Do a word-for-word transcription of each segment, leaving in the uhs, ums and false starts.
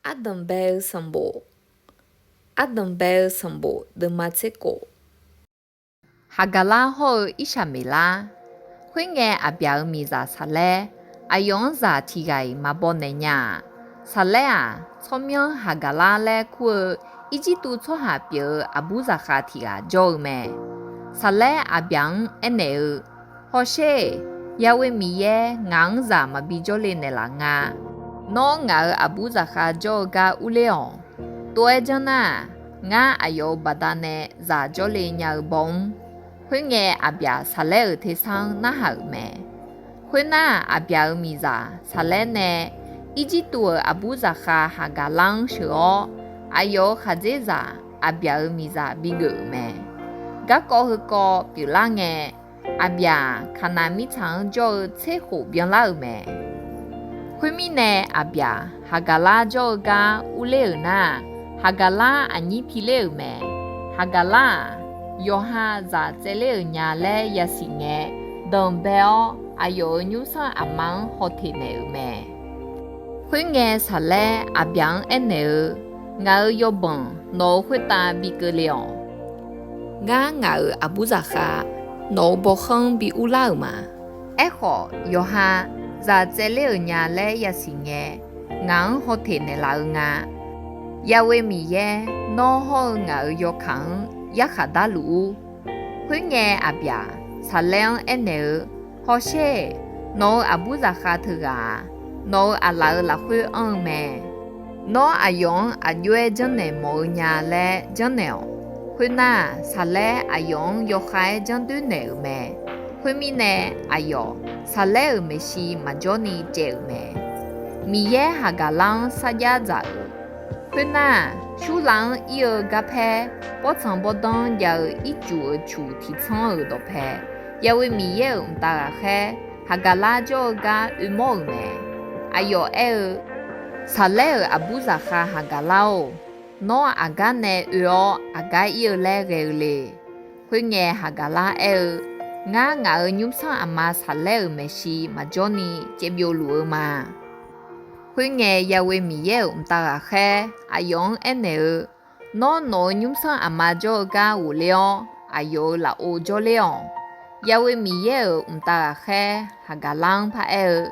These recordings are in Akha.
Ardanqbae-eu sanqbof. Ardanqbae-eu sanqbof deuvma tser khof. Haqgaqlar hawr-eu Irsaqmeqlar. Khoerngae, Aqbyaq-euq miqzaq Saqlaer aqyawf-anr zaq tiq ghaq-iq maqbaw naeq nya-aq, Saqlaer-aq, tsawrmyanr Haqgaqlar laer kur-eu Irjirtuv tsawrhaq pyeuf-eu aqbur zaqkhav tiq ghaq jawr-eu mae. Saqlaer Aqbyaq-anr aernaeq-eu, Hawsher-eq, Yaghoe Miqyaer ngaq-anr zaq maqbi jawrle naeqlaf nga. Nawr ngaq-euq aqbur zaqkhav jawr-eu gar urler-awq. Tov-aer janr nar-aq, ngar aqyawf-euq baqdanae zaq jawrle nya-eu baw mr. Khoerngae, Aqbyaq Saqlaer-euq tersar-anr narhaq-euq mae. Khoernar, Aqbyaq-euq miqzaq Saqlaer nae Irjirtuv-euq aqbur zaqkhav Haqgaqlar-anr sheuq-awr, aqyawf-euq khaqdzerzaq Aqbyaq-euq miqzaq bigeuf-euq mae. Garkawv heukawv pyeuflar ngae, Aqbyaq Kaqnaq mirtsaq-anr jawr-eu tser khof byanlar-euq mae. Khoermirnae, Aqbyaq Haqgaqlar jawr-eu gar urler-euq nar-aq, Haqgaqlar aqnyir pi ler-euq mae. Haqgaqlar-aq, yawqha zaq tsaevler-euq nya laer yasiq ngae, danqbae-awr aqyawf-euq nymrsanr aqma-anr hawteq naeq-euq mae. Khoerngae, Saqlaer Aqbyaq-anr aernaeq-eu, Ngaq-euq yawbanq nawq-euq khoertav bi keuvle-awq. Ngar ngaq-euq aqbur zaqkhav nawq-euq bawkhanr bi urlar-euq ma. Aerkhawf, yawqha zaq tsaevler-euq nya laer yasiq ngae, ngaq-anr hawteq naeqlaf-eu nga. Yaghoe Miqyaer, nawr hawr-eu ngaq-euq yawkaq-anr yarkhaq darluf-ur. Khoerngae, Aqbyaq Saqlaer-anr aernaeq-eu, Hawsher-eq, nawq-euq aqbur zaqkhav teughaq-aq, nawq-euq aqlaf-euq lafkhoer anr-eu mae. Nawr aqyawf-anr aqjox-aer janrnaeq mawf-eu nya laer janrnaeq-awq. Khoernar, Saqlaer aqyawf-anr yawkhav-aer janrdoer naeq-euq mae. Khoermirnae, aqyawf Saqlaer-euq maeqshi maqjawr ni caev-euq mae. Miqyaer Haqgaqlar-anr sarjax dzaq-euq. Khoernar, Surlav-anr ir-eu garpaer bawrtsanq bawrdanr jav-eu ircuf-euq cuq tiqtsanr-euq dawqpae, Yaghoe Miqyaer-euq mqtav ghaqkhaer Haqgaqlar jawr-eu gar oermawr-euq mae. Aqyawf aer-eu, Saqlaer-euq aqbur zaqkhav Haqgaqlar-or, nawr aqgar nae oe-awr aqgar ir-eu laer ghae-eu le. Khoerngae, Haqgaqlar aer-eu, Ngar ngaq-euq nymrsanr aqma Saqlaer-euq maeqshi maqjawr ni caevbyov luf-eu ma. Khoerngae, Yaghoe Miqyaer-euq mqtav ghaqkhaer aqyawf-anr aernaeq-eu, Nawr nawq-euq nymrsanr aqma jawr-eu gar ghofler-awr, aqyawf-euq lafov jawrler-awq. Yaghoe Miqyaer-euq mqtav ghaqkhaer Haqgaqlar-anr paraer-eu,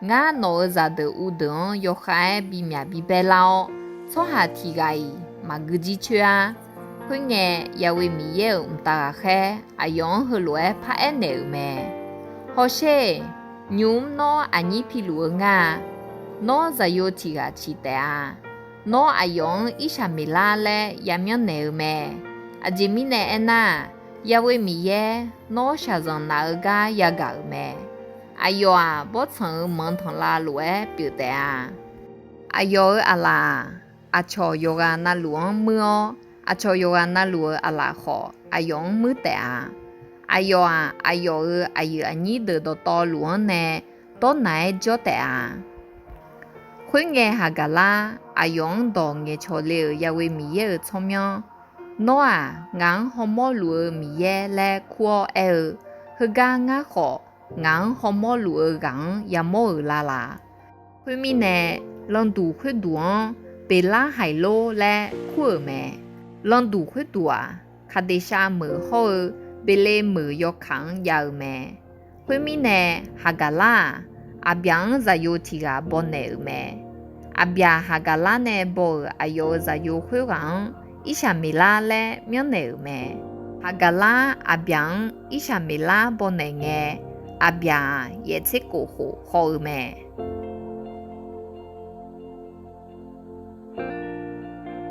Ngar nawq-euq zaqdeuq uvdeuq-anr yawkhav-aer bimyaq bibaer lar-awr, tsawrhaq tiq ghaq-iq maqgui jircoer-ar. Khoerngae, Yaghoe Miqyaer-euq mqtav ghaqkhaer aqyawf-anr heulof-aer paraer naeq-euq mae. Hawsher-eq, nymq-mr nawr aqnyir piluf-eu ngar-a. Nawr zaqyo tiq ghaq ciq taef-a. Nawr aqyawf-anr Irsaqmeqlar laer yamyanr naeq-eu mae. Aqjeq mirnae aernar-aq, Yaghoe Miqyaer nawr shaqzanq naf-eu gar yagaq-euq mae. Aqyawf-aq, bawrtsanq-euq manq tanqlav lof-aer pyeuf taef-a. Aqyawf-euq aqlaf-aq, aqcawq yawqghaq navluf-anr muir-awr, aqcawq yawqghaq navluf-euq aqlaf khawf, aqyawf-anr muir taef-a. Aqyawf-aq, aqyawf-euq aqyuif aqnyir deuq dawqtawvluf-anr nae dawrnaq-aer jawr taef-a. Khoerngae, Haqgaqlar aqyawf-anr dawq ngaeqcawq le-euq Yaghoe Miqyaer-euq tsawrmyanr, Nawr-aq, ngaq-anr hawmawr luf-eu Miqyaer laer kur-awr aer-eu, Heugar ngar khawf, ngaq-anr hawmawr luf-eu ghaq-anr yamawr-euq lar la? Khoermirnae, landuq khoerduq-anr Beqlarhaiqlor laer kur-euq mae. Landuq khoerduq-aq, Kaqdeqshav meuq hawr-eu Beqle meuq yawkaq-anr jav-eu mae. Khoermirnae, Haqgaqlar-aq, Aqbyaq-anr zaqyo tiq ghaq bawnaeq-euq mae. Aqbyaq Haqgaqlar nae baw-euq aqyawf-euq zaqyo khoerghaq-anr Irsaqmeqlar laer myanrnaeq-euq mae. Haqgaqlar Aqbyaq-anr Irsaqmeqlar bawnaeq ngae, Aqbyaq-aq, yaeq tser kof khof haw-eu mae.